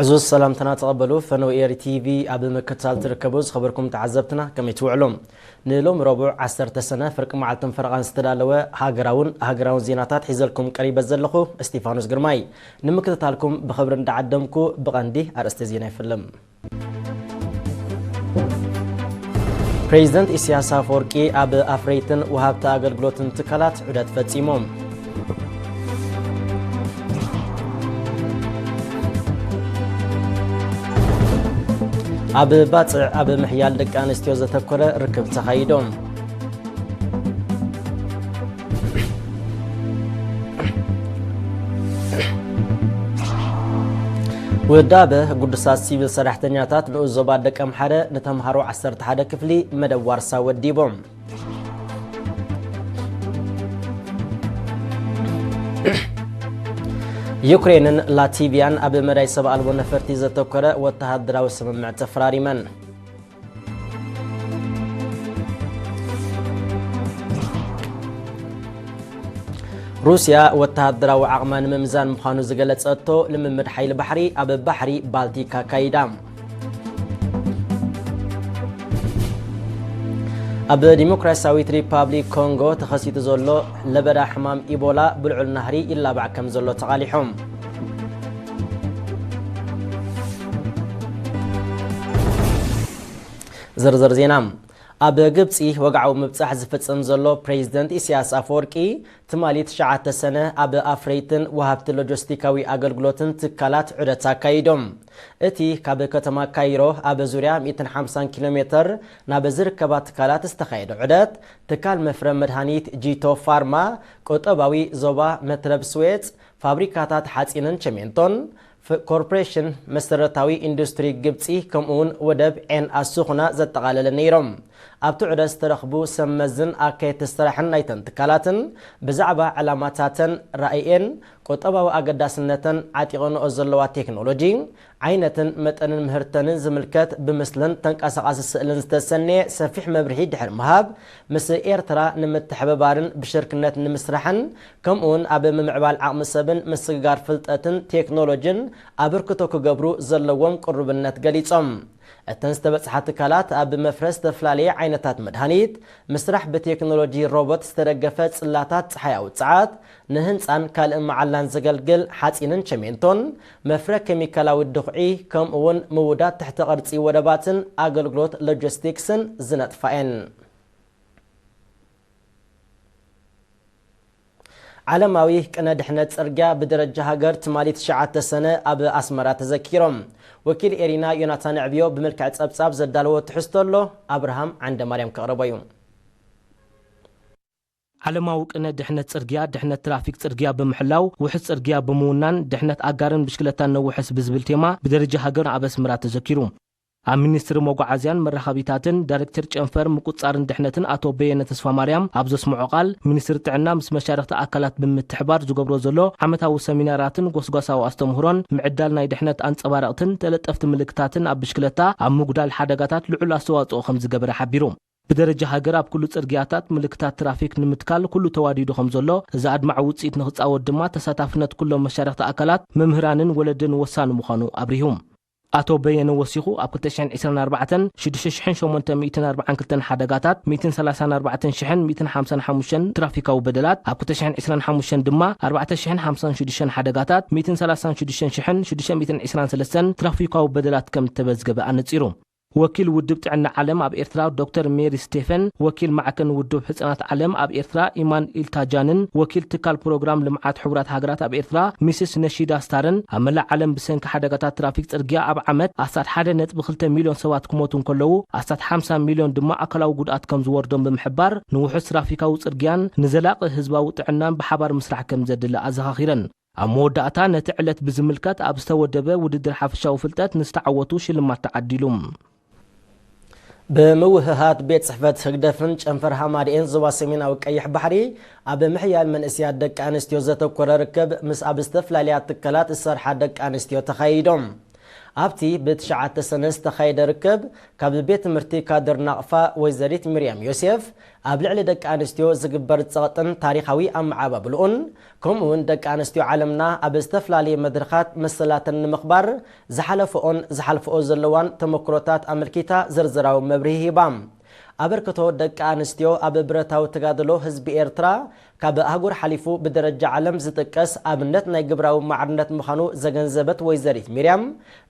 ዕዙዝ ሰላምትና ተቐበሉ። ፈነው ኤሪ ቲቪ ኣብ ምክትታል ትርከቡ ዝኸበርኩም ተዓዘብትና ከመይ ትውዕሉ? ንሎሚ ረቡዕ ዓሰርተ ሰነ ፍርቂ መዓልትን ፈረቓን ዝተዳለወ ሃገራውን ሃገራውን ዜናታት ሒዘልኩም ቀሪበ ዘለኹ እስጢፋኖስ ግርማይ። ንምክትታልኩም ብኽብሪ እንዳዓደምኩ ብቐንዲ ኣርእስተ ዜና ይፍልም። ፕሬዚደንት ኢሳያስ ኣፈወርቂ ኣብ ኣፍረይትን ወሃብቲ ኣገልግሎትን ትካላት ዑደት ፈጺሞም። ኣብ ባጽዕ ኣብ ምሕያል ደቂ ኣንስትዮ ዘተኮረ ርክብ ተኻይዶም። ውዳበ ግዱሳት ሲቪል ሰራሕተኛታት ንኡስ ዞባ ደቀምሓረ ንተምሃሮ ዓሰርተ ሓደ ክፍሊ መደብ ዋርሳ ወዲቦም። ዩክሬንን ላቲቪያን ኣብ መዳይ ሰብ ኣልቦ ነፈርቲ ዘተኮረ ወተሃደራዊ ስምምዕ ተፈራሪመን። ሩስያ ወተሃደራዊ ዓቕማ ንምምዛን ምዃኑ ዝገለጸቶ ልምምድ ሓይሊ ባሕሪ ኣብ ባሕሪ ባልቲክ ኣካይዳ። ኣብ ዲሞክራሲያዊት ሪፓብሊክ ኮንጎ ተኸሲቱ ዘሎ ለበዳ ሕማም ኢቦላ ብልዑል ናህሪ ይላባዕ ከም ዘሎ ተቓሊሖም። ዝርዝር ዜና። ኣብ ግብጺ ወግዓዊ ምብጻሕ ዝፍጽም ዘሎ ፕሬዚደንት ኢሳያስ ኣፈወርቂ፣ ትማሊ ትሽዓተ ሰነ ኣብ ኣፍረይትን ወሃብቲ ሎጂስቲካዊ ኣገልግሎትን ትካላት ዑደት ኣካይዶም። እቲ ካብ ከተማ ካይሮ ኣብ ዙርያ ሚእትን ሓምሳን ኪሎ ሜትር ናብ ዝርከባ ትካላት ዝተኻየደ ዑደት፣ ትካል መፍረ መድሃኒት ጂቶ ፋርማ፣ ቁጠባዊ ዞባ መትረብ ስዌጽ፣ ፋብሪካታት ሓጺንን ቸሜንቶን፣ ፍ-፣ ኮርፖሬሽን መሰረታዊ ኢንዱስትሪ ግብጺ፣ ከምኡውን ወደብ ዔን ኣሱኹና ዘጠቓለለ ነይሮም። ኣብቲ ዑደት ዝተረኽቡ ሰብ መዝን ኣካየድቲ ስራሕን ናይተን ትካላትን ብዛዕባ ዕላማታተን፣ ራእየን፣ ቁጠባዊ ኣገዳስነተን፣ ዓጢቐንኦ ዘለዋ ቴክኖሎጂ፣ ዓይነትን መጠንን ምህርተንን ዝምልከት ብምስልን ተንቀሳቓሲ ስእልን ዝተሰነየ ሰፊሕ መብርሂ ድሕሪ ምሃብ፣ ምስ ኤርትራ ንምትሕብባርን ብሽርክነት ንምስራሕን ከምኡውን ኣብ ምምዕባል ዓቕሚ ሰብን ምስግጋር ፍልጠትን ቴክኖሎጂን ኣበርክቶ ክገብሩ ዘለዎም ቅሩብነት ገሊጾም። እተን ዝተበጽሓ ትካላት ኣብ መፍረ ዝተፈላለየ ዓይነታት መድሃኒት፣ ምስራሕ ብቴክኖሎጂ ሮቦት ዝተደገፈ ጽላታት ጸሓያዊ ጸዓት፣ ንህንጻን ካልእ መዓላን ዘገልግል ሓጺንን ቸሜንቶን፣ መፍረ ኬሚካላዊ ድኹዒ፣ ከምኡውን ምውዳድ ትሕተ ቅርጺ ወደባትን ኣገልግሎት ሎጂስቲክስን ዝነጥፋ እየን። ዓለማዊ ቅነ ድሕነት ጽርግያ ብደረጃ ሃገር ትማሊ ትሽዓተ ሰነ ኣብ ኣስመራ ተዘኪሮም። ወኪል ኤሪና ዮናታን ዕብዮ ብምልክዕ ጸብጻብ ዘዳለዎ ትሕዝቶ ኣሎ፣ ኣብርሃም ዓንደ ማርያም ከቕርቦ እዩ። ዓለማዊ ቅነ ድሕነት ጽርግያ፣ ድሕነት ትራፊክ ጽርግያ ብምሕላው፣ ውሑስ ጽርግያ ብምውናን፣ ድሕነት ኣጋርን ብሽክለታን ነውሕስ ብዝብል ቴማ ብደረጃ ሃገር ኣብ ኣስመራ ተዘኪሩ። ኣብ ሚኒስትሪ መጓዓዝያን መራኸቢታትን ዳይሬክተር ጨንፈር ምቁጽጻርን ድሕነትን ኣቶ በየነ ተስፋማርያም ኣብ ዘስምዖ ቃል፣ ሚኒስትሪ ጥዕና ምስ መሻርኽቲ ኣካላት ብምትሕባር ዝገብሮ ዘሎ ዓመታዊ ሰሚናራትን ጎስጓሳዊ ኣስተምህሮን ምዕዳል ናይ ድሕነት ኣንጸባረቕትን ተለጠፍቲ ምልክታትን ኣብ ብሽክለታ ኣብ ምጉዳል ሓደጋታት ልዑል ኣስተዋጽኦ ከም ዝገበረ ሓቢሩ። ብደረጃ ሃገር ኣብ ኩሉ ጽርግያታት ምልክታት ትራፊክ ንምትካል ኩሉ ተዋዲዱ ከም ዘሎ፣ እዚ ኣድማዒ ውጽኢት ንኽጻወት ድማ ተሳታፍነት ኩሎም መሻርኽቲ ኣካላት፣ መምህራንን ወለድን ወሳኒ ምዃኑ ኣብሪሁ። ኣቶ በየነ ወሲኹ፣ ኣብ ክልተ ሽሕን ዕስራን ኣርባዕተን ሽዱሽተ ሽሕን ሸሞንተ ሚእትን ኣርባዓን ክልተን ሓደጋታት፣ ሚእትን ሰላሳን ኣርባዕተን ሽሕን ሚእትን ሓምሳን ሓሙሽተን ትራፊካዊ በደላት፣ ኣብ ክልተ ሽሕን ዕስራን ሓሙሽተን ድማ ኣርባዕተ ሽሕን ሓምሳን ሽዱሽተን ሓደጋታት፣ ሚእትን ሰላሳን ሽዱሽተን ሽሕን ሽዱሽተ ሚእትን ዕስራን ሰለስተን ትራፊካዊ በደላት ከም እተመዝገበ ኣነጺሩ። ወኪል ውድብ ጥዕና ዓለም ኣብ ኤርትራ ዶክተር ሜሪ ስቴፈን፣ ወኪል ማዕከን ውድብ ሕጻናት ዓለም ኣብ ኤርትራ ኢማን ኢልታጃንን፣ ወኪል ትካል ፕሮግራም ልምዓት ሕቡራት ሃገራት ኣብ ኤርትራ ሚስስ ነሺዳ ስታርን፣ ኣብ መላእ ዓለም ብሰንኪ ሓደጋታት ትራፊክ ጽርግያ ኣብ ዓመት ኣስታት ሓደ ነጥቢ ክልተ ሚልዮን ሰባት ክሞቱ እንከለዉ፣ ኣስታት ሓምሳ ሚልዮን ድማ ኣካላዊ ጉድኣት ከም ዝወርዶም ብምሕባር፣ ንውሑስ ትራፊካዊ ጽርግያን ንዘላቒ ህዝባዊ ጥዕናን ብሓባር ምስራሕ ከም ዘድሊ ኣዘኻኺረን። ኣብ መወዳእታ፣ ነቲ ዕለት ብዝምልከት ኣብ ዝተወደበ ውድድር ሓፈሻዊ ፍልጠት ንዝተዓወቱ ሽልማት ተዓዲሉ። ብምውህሃድ ቤት ጽሕፈት ህግደፍን ጨንፈር ሃማደኤን ዞባ ሰሜናዊ ቀይሕ ባሕሪ፣ ኣብ ምሕያል መንእስያት ደቂ ኣንስትዮ ዘተኮረ ርክብ ምስ ኣብ ዝተፈላለያ ትካላት ዝሰርሓ ደቂ ኣንስትዮ ተኻይዶም። ኣብቲ ብትሽዓተ ሰነ ዝተኻየደ ርክብ፣ ካብ ቤት ትምህርቲ ካድር ናቕፋ ወይዘሪት ሚርያም ዮሴፍ፣ ኣብ ልዕሊ ደቂ ኣንስትዮ ዝግበር ጸቕጥን ታሪኻዊ ኣመዓባብልኡን፣ ከምኡ እውን ደቂ ኣንስትዮ ዓለምና ኣብ ዝተፈላለየ መድረኻት መሰላተን ንምኽባር ዝሓለፈኦን ዝሓልፈኦ ዘለዋን ተመክሮታት ኣመልኪታ ዝርዝራዊ መብርሂ ሂባ። ኣበርክቶ ደቂ ኣንስትዮ ኣብ ብረታዊ ተጋድሎ ህዝቢ ኤርትራ ካብ ኣህጉር ሓሊፉ ብደረጃ ዓለም ዝጥቀስ ኣብነት ናይ ግብራዊ ማዕርነት ምዃኑ ዘገንዘበት ወይዘሪት ሚርያም፣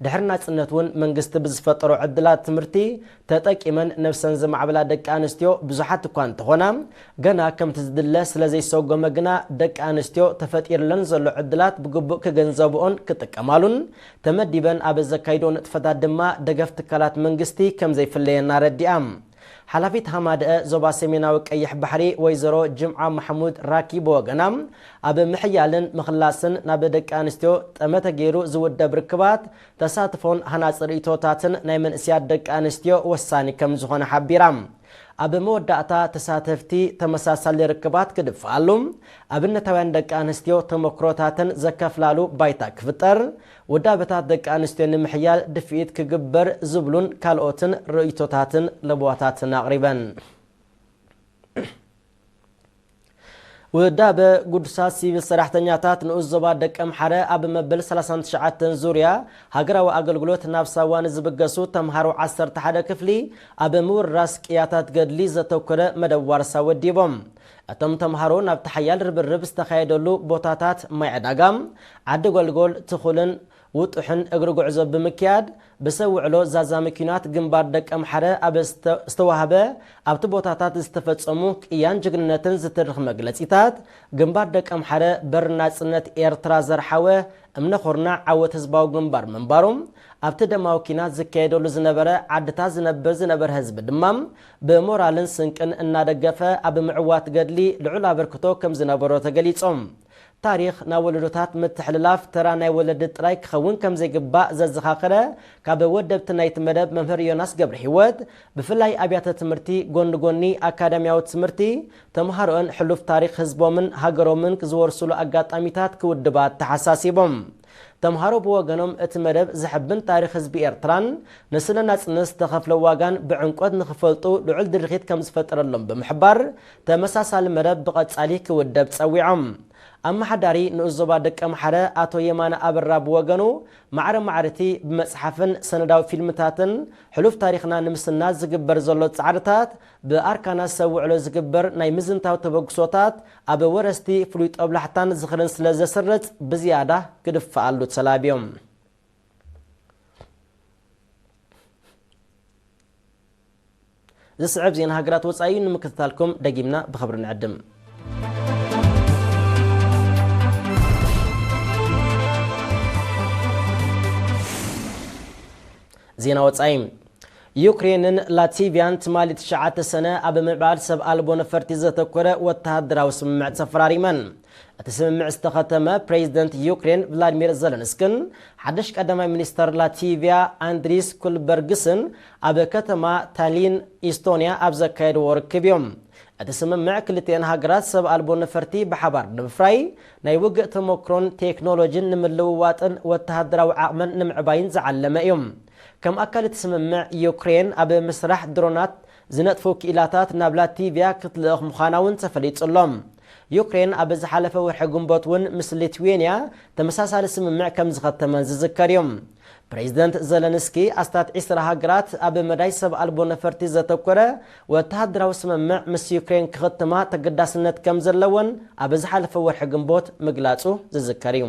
ድሕሪ ናጽነት እውን መንግስቲ ብዝፈጠሮ ዕድላት ትምህርቲ ተጠቂመን ነብሰን ዘማዕበላ ደቂ ኣንስትዮ ብዙሓት እኳ እንተኾና፣ ገና ከምቲ ዝድለ ስለ ዘይሰጎመ ግና ደቂ ኣንስትዮ ተፈጢርለን ዘሎ ዕድላት ብግቡእ ክግንዘብኦን ክጥቀማሉን፣ ተመዲበን ኣብ ዘካይድኦ ንጥፈታት ድማ ደገፍ ትካላት መንግስቲ ከም ዘይፍለየን ኣረዲኣ። ሓላፊት ሃማደአ ዞባ ሰሜናዊ ቀይሕ ባሕሪ ወይዘሮ ጅምዓ ማሕሙድ ራኪ ብወገና፣ ኣብ ምሕያልን ምኽላስን ናብ ደቂ ኣንስትዮ ጠመተ ገይሩ ዝውደብ ርክባት ተሳትፎን ሃናጺ ርእይቶታትን ናይ መንእስያት ደቂ ኣንስትዮ ወሳኒ ከም ዝኾነ ሓቢራ። ኣብ መወዳእታ ተሳተፍቲ ተመሳሳሊ ርክባት ክድፍኣሉ፣ ኣብነታውያን ደቂ ኣንስትዮ ተመክሮታተን ዘከፍላሉ ባይታ ክፍጠር፣ ውዳበታት ደቂ ኣንስትዮ ንምሕያል ድፍኢት ክግበር ዝብሉን ካልኦትን ርእይቶታትን ለበዋታትን ኣቕሪበን። ውዳበ ግዱሳት ሲቪል ሰራሕተኛታት ንኡስ ዞባ ደቀምሓረ ኣብ መበል ሰላሳን ትሽዓተን ዙርያ ሃገራዊ ኣገልግሎት ናብ ሳዋ ንዝብገሱ ተምሃሮ ዓሰርተ ሓደ ክፍሊ ኣብ ምውርራስ ቅያታት ገድሊ ዘተኮረ መደብ ዋርሳ ወዲቦም። እቶም ተምሃሮ ናብቲ ሓያል ርብርብ ዝተኻየደሉ ቦታታት ማይ ዕዳጋ፣ ዓዲ ጎልጎል፣ ትኹልን ውጡሕን እግሪ ጉዕዞ ብምክያድ፣ ብሰብ ውዕሎ ዛዛሚ ኲናት ግንባር ደቀምሓረ ኣብ ዝተ-፣ ዝተዋህበ፣ ኣብቲ ቦታታት ዝተፈጸሙ ቅያን ጅግንነትን ዝትርኽ መግለጺታት፣ ግንባር ደቀምሓረ በሪ ናጽነት ኤርትራ ዘርሓወ እምነ ኹርናዕ ዓወት ህዝባዊ ግንባር ምንባሩ፣ ኣብቲ ደማዊ ኲናት ዝካየደሉ ዝነበረ ዓድታት ዝነብር ዝነበረ ህዝቢ ድማ ብሞራልን ስንቅን እናደገፈ ኣብ ምዕዋት ገድሊ ልዑል ኣበርክቶ ከም ዝነበሮ ተገሊጾም። ታሪኽ ናብ ወለዶታት ምትሕልላፍ ተራ ናይ ወለዲ ጥራይ ክኸውን ከም ዘይግባእ ዘዘኻኸረ ካብ ወደብቲ ናይቲ መደብ መምህር ዮናስ ገብረሂወት፣ ብፍላይ ኣብያተ ትምህርቲ ጎኒ ጎኒ ኣካዳሚያዊ ትምህርቲ ተምሃሮኦን ሕሉፍ ታሪኽ ህዝቦምን ሃገሮምን ዝወርስሉ ኣጋጣሚታት ክውድባ ኣተሓሳሲቦም። ተምሃሮ ብወገኖም እቲ መደብ ዘሕብን ታሪኽ ህዝቢ ኤርትራን ንስለ ናጽነት ዝተኸፍለ ዋጋን ብዕምቆት ንኽፈልጡ ልዑል ድርኺት ከም ዝፈጠረሎም ብምሕባር፣ ተመሳሳሊ መደብ ብቐጻሊ ክውደብ ጸዊዖም። ኣመሓዳሪ ንኡስ ዞባ ደቀምሓረ ኣቶ የማነ ኣበራ ብወገኑ፣ ማዕረ ማዕረቲ ብመጽሓፍን ሰነዳዊ ፊልምታትን ሕሉፍ ታሪኽና ንምስናድ ዝግበር ዘሎ ጻዕርታት ብኣርካናት ሰብ ውዕሎ ዝግበር ናይ ምዝንታው ተበግሶታት ኣብ ወረስቲ ፍሉይ ጦብላሕታን ዝኽርን ስለ ዘስርጽ ብዝያዳ ክድፍኣሉ ተላብዮም። ዝስዕብ ዜና ሃገራት ወጻኢ እዩ። ንምክትታልኩም ደጊምና ብኽብሪ ንዕድም። ዜና ወጻኢ። ዩክሬንን ላቲቪያን ትማሊ ትሽዓተ ሰነ ኣብ ምዕባል ሰብ ኣልቦ ነፈርቲ ዘተኮረ ወተሃደራዊ ስምምዕ ተፈራሪመን። እቲ ስምምዕ ዝተኸተመ ፕሬዚደንት ዩክሬን ቭላዲሚር ዘለንስክን ሓድሽ ቀዳማይ ሚኒስተር ላቲቪያ ኣንድሪስ ኩልበርግስን ኣብ ከተማ ታሊን ኢስቶንያ ኣብ ዘካየድዎ ርክብ እዮም። እቲ ስምምዕ ክልቲኤን ሃገራት ሰብ ኣልቦ ነፈርቲ ብሓባር ንምፍራይ፣ ናይ ውግእ ተመክሮን ቴክኖሎጂን ንምልውዋጥን ወተሃደራዊ ዓቕመን ንምዕባይን ዝዓለመ እዩ። ከም ኣካል እቲ ስምምዕ፣ ዩክሬን ኣብ ምስራሕ ድሮናት ዝነጥፉ ክኢላታት ናብ ላቲቪያ ክትልእኽ ምዃና እውን ተፈሊጡ ኣሎ። ዩክሬን ኣብ ዝሓለፈ ወርሒ ግንቦት እውን ምስ ሊትዌንያ ተመሳሳሊ ስምምዕ ከም ዝኸተመን ዝዝከር እዩ። ፕሬዚደንት ዘለንስኪ፣ ኣስታት ዒስራ ሃገራት ኣብ መዳይ ሰብ ኣልቦ ነፈርቲ ዘተኮረ ወተሃደራዊ ስምምዕ ምስ ዩክሬን ክኽትማ ተገዳስነት ከም ዘለወን ኣብ ዝሓለፈ ወርሒ ግንቦት ምግላጹ ዝዝከር እዩ።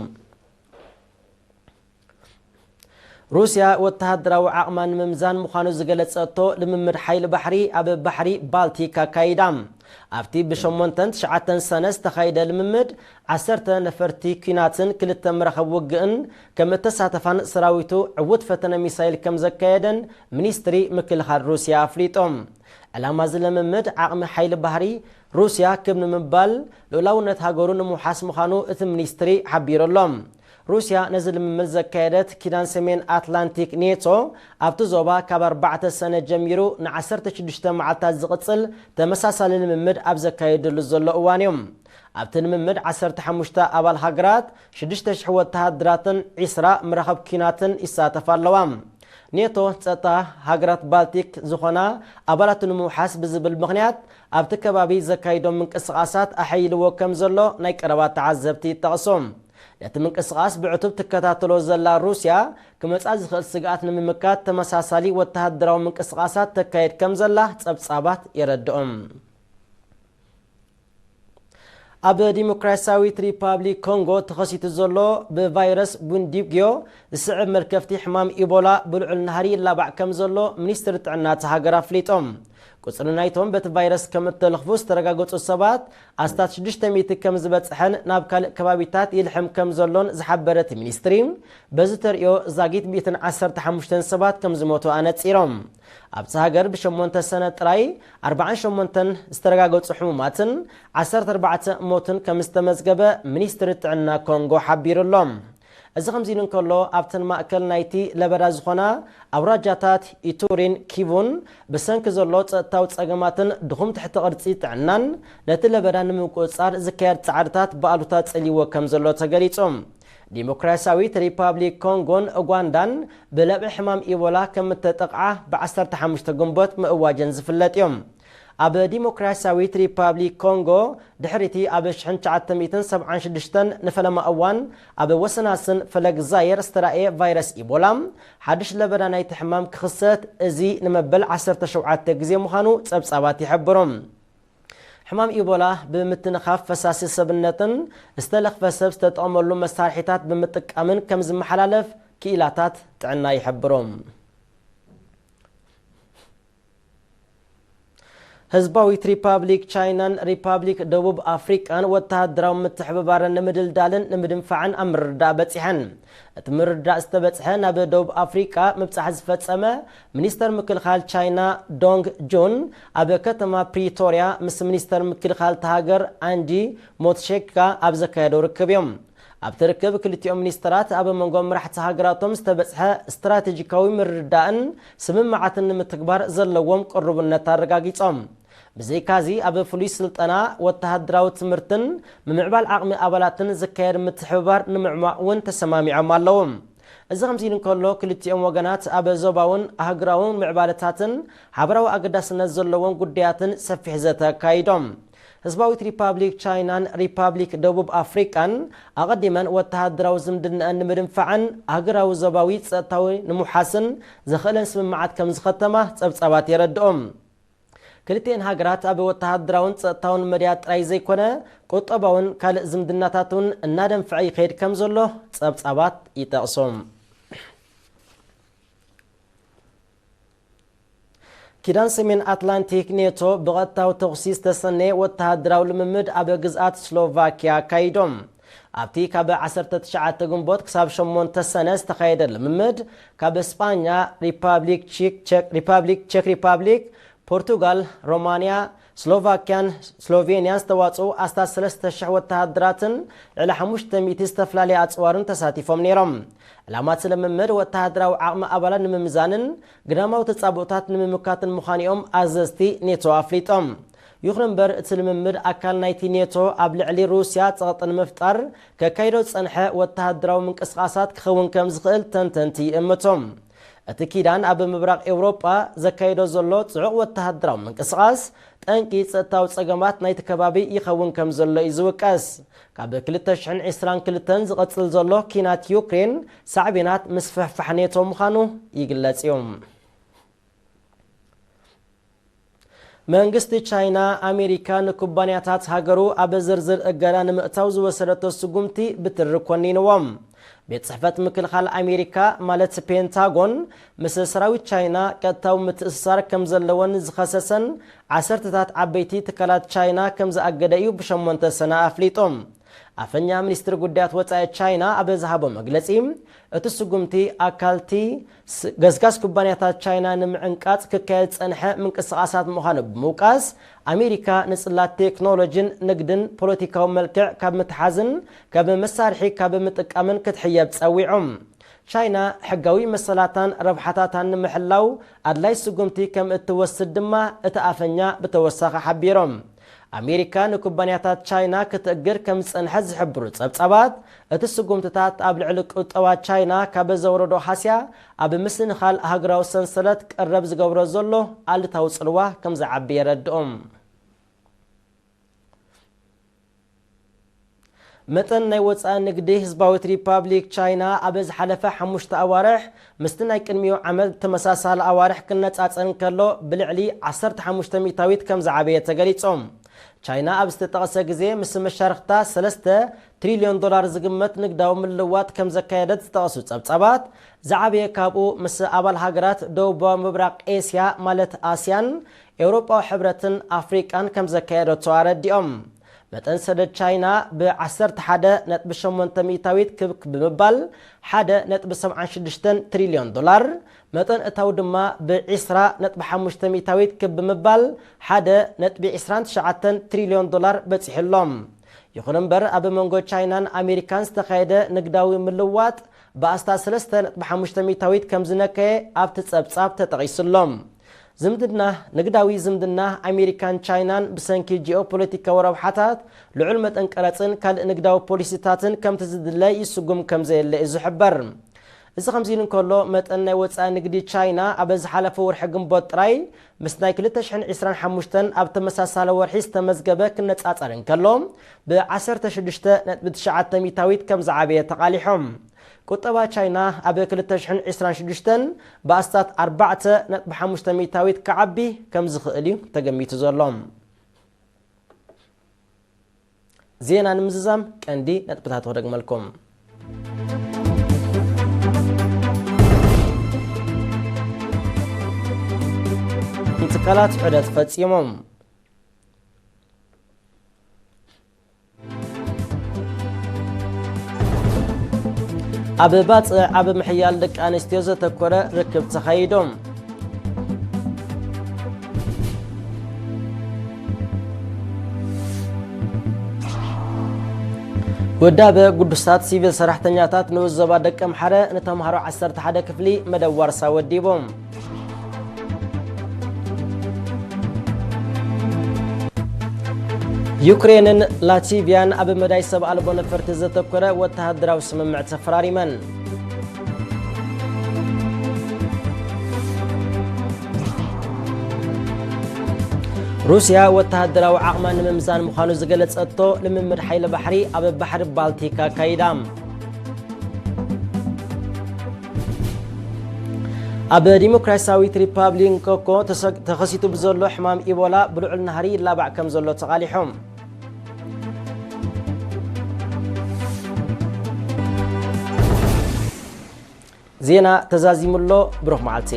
ሩስያ ወተሃደራዊ ዓቕማ ንምምዛን ምዃኑ ዝገለጸቶ ልምምድ ሓይሊ ባሕሪ ኣብ ባሕሪ ባልቲክ ኣካይዳ። ኣብቲ ብሸሞንተን ትሽዓተን ሰነ ዝተኻየደ ልምምድ፣ ዓሰርተ ነፈርቲ ኲናትን ክልተ መራኸብ ውግእን ከም እተሳተፋን ሰራዊቱ ዕዉት ፈተነ ሚሳይል ከም ዘካየደን ሚኒስትሪ ምክልኻል ሩስያ ኣፍሊጦም። ዕላማ እዚ ልምምድ ዓቕሚ ሓይሊ ባሕሪ ሩስያ ክብ ንምባል ልኡላውነት ሃገሩ ንምውሓስ ምዃኑ እቲ ሚኒስትሪ ሓቢሩ ኣሎ። ሩስያ ነዚ ልምምድ ዘካየደት፣ ኪዳን ሰሜን ኣትላንቲክ ኔቶ ኣብቲ ዞባ ካብ ኣርባዕተ ሰነ ጀሚሩ ንዓሰርተ ሽዱሽተ መዓልታት ዝቕጽል ተመሳሳሊ ልምምድ ኣብ ዘካየደሉ ዘሎ እዋን እዩ። ኣብቲ ልምምድ ዓሰርተ ሓሙሽተ ኣባል ሃገራት፣ ሽዱሽተ ሽሕ ወተሃደራትን ዒስራ መራኸብ ኲናትን ይሳተፋ ኣለዋ። ኔቶ ጸጥታ ሃገራት ባልቲክ ዝኾና ኣባላቱ ንምውሓስ ብዝብል ምኽንያት ኣብቲ ከባቢ ዘካይዶ ምንቅስቓሳት ኣሐይልዎ ከም ዘሎ ናይ ቀረባ ተዓዘብቲ ይጠቕሱ። ነቲ ምንቅስቓስ ብዕቱብ ትከታተሎ ዘላ ሩስያ፣ ክመጻ ዝኽእል ስግኣት ንምምካት ተመሳሳሊ ወተሃደራዊ ምንቅስቓሳት ተካይድ ከም ዘላ ጸብጻባት የረድኦም። ኣብ ዲሞክራሲያዊት ሪፓብሊክ ኮንጎ ተኸሲቱ ዘሎ ብቫይረስ ቡንዲብግዮ ዝስዕብ መልከፍቲ ሕማም ኢቦላ ብልዑል ናህሪ ይላባዕ ከም ዘሎ ሚኒስትሪ ጥዕና እታ ሃገር ኣፍሊጦም። ቁጽሪ ናይቶም በቲ ቫይረስ ከም እተለኽፉ ዝተረጋገጹ ሰባት ኣስታት ሽዱሽተ ሚእቲ ከም ዝበጽሐን ናብ ካልእ ከባቢታት ይልሕም ከም ዘሎን ዝሓበረ እቲ ሚኒስትሪ፣ በዚ ተርእዮ ዛጊት ሚእትን ዓሰርተ ሓሙሽተን ሰባት ከም ዝሞቱ ኣነጺሮም። ኣብቲ ሃገር ብሸሞንተ ሰነ ጥራይ ኣርባዓን ሸሞንተን ዝተረጋገጹ ሕሙማትን ዓሰርተ ኣርባዕተ ሞትን ከም ዝተመዝገበ ሚኒስትሪ ጥዕና ኮንጎ ሓቢሩ ኣሎ። እዚ ከምዚ ኢሉ እንከሎ፣ ኣብተን ማእከል ናይቲ ለበዳ ዝኾና ኣውራጃታት ኢቱሪን ኪቡን ብሰንኪ ዘሎ ጸጥታዊ ጸገማትን ድኹም ትሕቲ ቅርጺ ጥዕናን ነቲ ለበዳ ንምቁጽጻር ዝካየድ ጻዕርታት ብኣሉታ ጸልይዎ ከም ዘሎ ተገሊጹ። ዲሞክራሲያዊት ሪፓብሊክ ኮንጎን ኡጋንዳን ብለብዒ ሕማም ኢቦላ ከም እተጠቕዓ ብ ዓሰርተ ሓሙሽተ ግንቦት ምእዋጀን ዝፍለጥ እዮም። ኣብ ዲሞክራሲያዊት ሪፓብሊክ ኮንጎ ድሕሪቲ ኣብ ሽሕን ትሽዓተ ሚእትን ሰብዓን ሽዱሽተን ንፈለማ እዋን ኣብ ወሰናስን ፈለግ ዛየር ዝተራእየ ቫይረስ ኢቦላ ሓድሽ ለበዳ ናይቲ ሕማም ክኽሰት እዚ ንመበል ዓሰርተ ሸውዓተ ግዜ ምዃኑ ጸብጻባት ይሕብሩ። ሕማም ኢቦላ ብምትንኻፍ ፈሳሲ ሰብነትን ዝተለኽፈ ሰብ ዝተጠቐመሉ መሳርሒታት ብምጥቃምን ከም ዝመሓላለፍ ክኢላታት ጥዕና ይሕብሩ። ህዝባዊት ሪፓብሊክ ቻይናን ሪፓብሊክ ደቡብ ኣፍሪቃን ወተሃደራዊ ምትሕብባረን ንምድልዳልን ንምድንፋዕን ኣብ ምርድዳእ በጺሐን። እቲ ምርድዳእ ዝተበጽሐ ናብ ደቡብ ኣፍሪቃ ምብጻሕ ዝፈጸመ ሚኒስተር ምክልኻል ቻይና ዶንግ ጁን ኣብ ከተማ ፕሪቶርያ ምስ ሚኒስተር ምክልኻል እታ ሃገር ኣንጂ ሞትሼካ ኣብ ዘካየዶ ርክብ እዮም። ኣብቲ ርክብ ክልቲኦም ሚኒስተራት ኣብ መንጎ መራሕቲ ሃገራቶም ዝተበጽሐ ስትራቴጂካዊ ምርድዳእን ስምምዓትን ንምትግባር ዘለዎም ቅሩብነት ኣረጋጊጾም። ብዘይካዚ ኣብ ፍሉይ ስልጠና፣ ወተሃደራዊ ትምህርትን ምምዕባል ዓቕሚ ኣባላትን ዝካየድ ምትሕብባር ንምዕሟቕ እውን ተሰማሚዖም ኣለዉ። እዚ ከምዚ ኢሉ እንከሎ፣ ክልቲኦም ወገናት ኣብ ዞባውን ኣህጉራውን ምዕባለታትን ሓበራዊ ኣገዳስነት ዘለዎም ጉዳያትን ሰፊሕ ዘተ ኣካይዶም። ህዝባዊት ሪፓብሊክ ቻይናን ሪፓብሊክ ደቡብ ኣፍሪቃን ኣቐዲመን ወተሃደራዊ ዝምድናኣን ንምድንፋዕን ኣህጉራዊ ዞባዊ ጸጥታዊ ንምውሓስን ዘኽእለን ስምምዓት ከም ዝኸተማ ጸብጻባት የረድኦም። ክልቲኤን ሃገራት ኣብ ወተሃደራውን ጸጥታውን መድያ ጥራይ ዘይኮነ፣ ቁጠባውን ካልእ ዝምድናታት እውን እናደንፍዐ ይኸይድ ከም ዘሎ ጸብጻባት ይጠቕሱ። ኪዳን ሰሜን ኣትላንቲክ ኔቶ ብቐጥታዊ ተኹሲ ዝተሰነየ ወተሃደራዊ ልምምድ ኣብ ግዝኣት ስሎቫኪያ ኣካይዶም። ኣብቲ ካብ ዓሰርተ ትሽዓተ ግንቦት ክሳብ ሸሞንተ ሰነ ዝተኻየደ ልምምድ፣ ካብ ስጳኛ፣ ሪፓብሊክ ቺክ፣ ቸክ፣ ሪፓብሊክ ቸክ ሪፓብሊክ፣ ፖርቱጋል፣ ሮማንያ፣ ስሎቫኪያን ስሎቬንያን ዝተዋጽኡ ኣስታት ሰለስተ ሽሕ ወተሃደራትን ልዕሊ ሓሙሽተ ሚእቲ ዝተፈላለየ ኣጽዋርን ተሳቲፎም ነይሮም። ዕላማ እቲ ልምምድ ወተሃደራዊ ዓቕሚ ኣባላት ንምምዛንን ግዳማዊ ተጻብኦታት ንምምካትን ምዃኑ እዮም ኣዘዝቲ ኔቶ ኣፍሊጦም። ይኹን እምበር፣ እቲ ልምምድ ኣካል ናይቲ ኔቶ ኣብ ልዕሊ ሩስያ ጸቕጢ ንምፍጣር ከካይዶ ዝጸንሐ ወተሃደራዊ ምንቅስቓሳት ክኸውን ከም ዝኽእል ተንተንቲ ይእምቱ። እቲ ኪዳን ኣብ ምብራቕ ኤውሮጳ ዘካይዶ ዘሎ ጽዑቕ ወተሃደራዊ ምንቅስቓስ፣ ጠንቂ ጸጥታዊ ጸገማት ናይቲ ከባቢ ይኸውን ከም ዘሎ እዩ ዝውቀስ። ካብ ክልተ ሽሕን ዕስራን ክልተን ዝቐጽል ዘሎ ኲናት ዩክሬን፣ ሳዕቤናት ምስፍሕፋሕ ኔቶ ምዃኑ ይግለጽ እዩ። መንግስቲ ቻይና፣ ኣሜሪካ ንኩባንያታት ሃገሩ ኣብ ዝርዝር እገዳ ንምእታው ዝወሰደቶ ስጉምቲ ብትሪ ኮኒንዎም። ቤት ጽሕፈት ምክልኻል ኣሜሪካ፣ ማለት ፔንታጎን፣ ምስ ሰራዊት ቻይና ቀጥታዊ ምትእስሳር ከም ዘለወን ዝኸሰሰን ዓሰርተታት ዓበይቲ ትካላት ቻይና ከም ዝኣገደ እዩ ብሸሞንተ ሰነ ኣፍሊጡ። ኣፈኛ ሚኒስትሪ ጉዳያት ወጻኢ ቻይና ኣብ ዝሃቦ መግለጺ፣ እቲ ስጉምቲ ኣካልቲ ስ-፣ ገስጋስ ኩባንያታት ቻይና ንምዕንቃጽ ክካየድ ዝጸንሐ ምንቅስቓሳት ምዃኑ ብምውቃስ፣ ኣሜሪካ ንጽላት ቴክኖሎጂን ንግድን ፖለቲካዊ መልክዕ ካብ ምትሓዝን ካብ መሳርሒ ካብ ምጥቃምን ክትሕየብ ጸዊዑ። ቻይና ሕጋዊ መሰላታን ረብሓታታን ንምሕላው ኣድላይ ስጉምቲ ከም እትወስድ ድማ እቲ ኣፈኛ ብተወሳኺ ሓቢሮም። ኣሜሪካ ንኩባንያታት ቻይና ክትእግድ ከም ዝጸንሐት ዝሕብሩ ጸብጻባት፣ እቲ ስጉምትታት ኣብ ልዕሊ ቁጠባ ቻይና ካብ ዘውረዶ ሃስያ ኣብ ምስንኻል ሃገራዊ ሰንሰለት ቀረብ ዝገብሮ ዘሎ ኣሉታዊ ጽልዋ ከም ዝዓቢ የረድኦም። መጠን ናይ ወጻኢ ንግዲ ህዝባዊት ሪፓብሊክ ቻይና ኣብ ዝሓለፈ ሓሙሽተ ኣዋርሕ ምስቲ ናይ ቅድሚኡ ዓመት ተመሳሳሊ ኣዋርሕ ክነጻጸር እንከሎ ብልዕሊ ዓሰርተ ሓሙሽተ ሚእታዊት ከም ዝዓበየ ተገሊጾም። ቻይና ኣብ ዝተጠቕሰ ግዜ ምስ መሻርኽታ ሰለስተ ትሪልዮን ዶላር ዝግመት ንግዳዊ ምልዋጥ ከም ዘካየደት ዝጠቐሱ ጸብጻባት፣ ዝዓበየ ካብኡ ምስ ኣባል ሃገራት ደቡባዊ ምብራቕ ኤስያ ማለት ኣስያን፣ ኤውሮጳዊ ሕብረትን ኣፍሪቃን ከም ዘካየደቶ ኣረዲኦም። መጠን ሰደድ ቻይና ብ ዓሰርተ ሓደ ነጥቢ ሸሞንተ ሚእታዊት ክብ ብምባል ሓደ ነጥቢ ሰብዓን ሽዱሽተን ትሪልዮን ዶላር፣ መጠን እታው ድማ ብ ዒስራ ነጥቢ ሓሙሽተ ሚእታዊት ክብ ብምባል ሓደ ነጥቢ ዒስራን ትሽዓተን ትሪልዮን ዶላር በጺሑ ኣሎ። ይኹን እምበር፣ ኣብ መንጎ ቻይናን ኣሜሪካን ዝተኻየደ ንግዳዊ ምልዋጥ ብኣስታት ሰለስተ ነጥቢ ሓሙሽተ ሚእታዊት ከም ዝነከየ ኣብቲ ጸብጻብ ተጠቒሱ ኣሎ። ዝምድና፣ ንግዳዊ ዝምድና ኣሜሪካን ቻይናን ብሰንኪ ጂኦፖለቲካዊ ረብሓታት፣ ልዑል መጠን ቀረጽን ካልእ ንግዳዊ ፖሊሲታትን ከምቲ ዝድለ ይስጉም ከም ዘየለ እዩ ዝሕበር። እዚ ከምዚ ኢሉ እንከሎ፣ መጠን ናይ ወጻኢ ንግዲ ቻይና ኣብ ዝሓለፈ ወርሒ ግንቦት ጥራይ ምስ ናይ ክልተ ሽሕን ዕስራን ሓሙሽተን ኣብ ተመሳሳሊ ወርሒ ዝተመዝገበ ክነጻጸር እንከሎ፣ ብ ዓሰርተ ሽዱሽተ ነጥቢ ትሽዓተ ሚእታዊት ከም ዝዓበየ ተቓሊሖም። ቁጠባ ቻይና ኣብ ክልተ ሽሕን ዕስራን ሽዱሽተን ብኣስታት ኣርባዕተ ነጥቢ ሓሙሽተ ሚእታዊት ክዓቢ ከም ዝኽእል እዩ ተገሚቱ ዘሎ። ዜና ንምዝዛም ቀንዲ ነጥብታት ክደግመልኩም። ትካላት ዑደት ፈጺሞም። ኣብ ባጽዕ ኣብ ምሕያል ደቂ ኣንስትዮ ዘተኮረ ርክብ ተኻይዱ። ውዳበ ግዱሳት ሲቪል ሰራሕተኛታት ንኡስ ዞባ ደቀምሓረ ንተምሃሮ ዓሰርተ ሓደ ክፍሊ መደብ ዋርሳ ወዲቡ። ዩክሬንን ላቲቪያን ኣብ መዳይ ሰብ ኣልቦ ነፈርቲ ዘተኮረ ወተሃደራዊ ስምምዕ ተፈራሪመን። ሩስያ ወተሃደራዊ ዓቕማ ንምምዛን ምዃኑ ዝገለጸቶ ልምምድ ሓይሊ ባሕሪ ኣብ ባሕሪ ባልቲክ ኣካይዳ። ኣብ ዲሞክራሲያዊት ሪፓብሊክ ኮንጎ ተሰ-፣ ተኸሲቱ ብዘሎ ሕማም ኢቦላ ብልዑል ናህሪ ይላባዕ ከም ዘሎ ተቓሊሑ። ዜና ተዛዚሙ ኣሎ። ብሩኽ መዓልቲ።